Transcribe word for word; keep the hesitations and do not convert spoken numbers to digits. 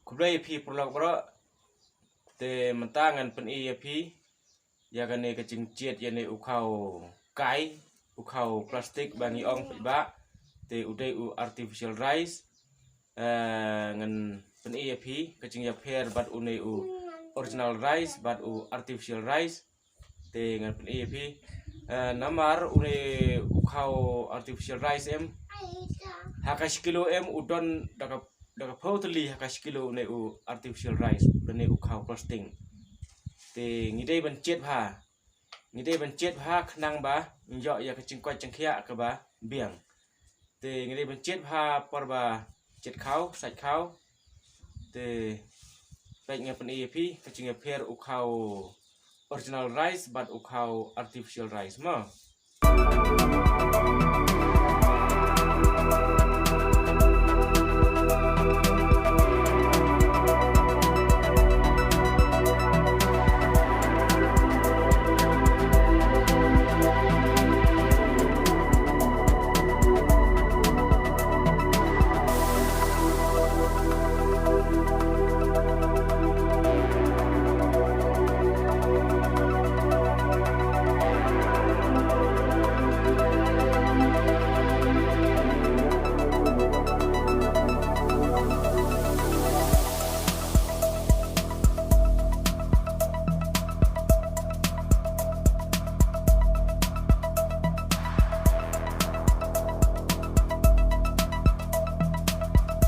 Khublei ïa phi paralok baroh. Te mynta ngan pyni ïa phi ïa kane ka jingjied ïa ne u khaw kai, u khaw plastik ba ngi ong paidbah. Te u dei u artificial rice. Eh, ngan pyni ïa phi ka jingïapher bad une u original rice bad u artificial rice. Te ngan pyni ïa phi. Eh, namar une u khaw artificial rice em, ha ka shi kilo em u don da ka, da ka phew tylli ha ka shi kilo une u artificial rice, une u khaw plastik. Te ngi dei ban jied bha, ngi dei ban jied bha khnang ba ngi ïoh ïa ka jingkoit jingkhiah kaba biang. Te ngi dei ban jied bha por ba jied khaw, sait khaw. Te peit, ngan pyni ïa phi ka jingïapher u khaw original rice bad u khaw artificial rice mo.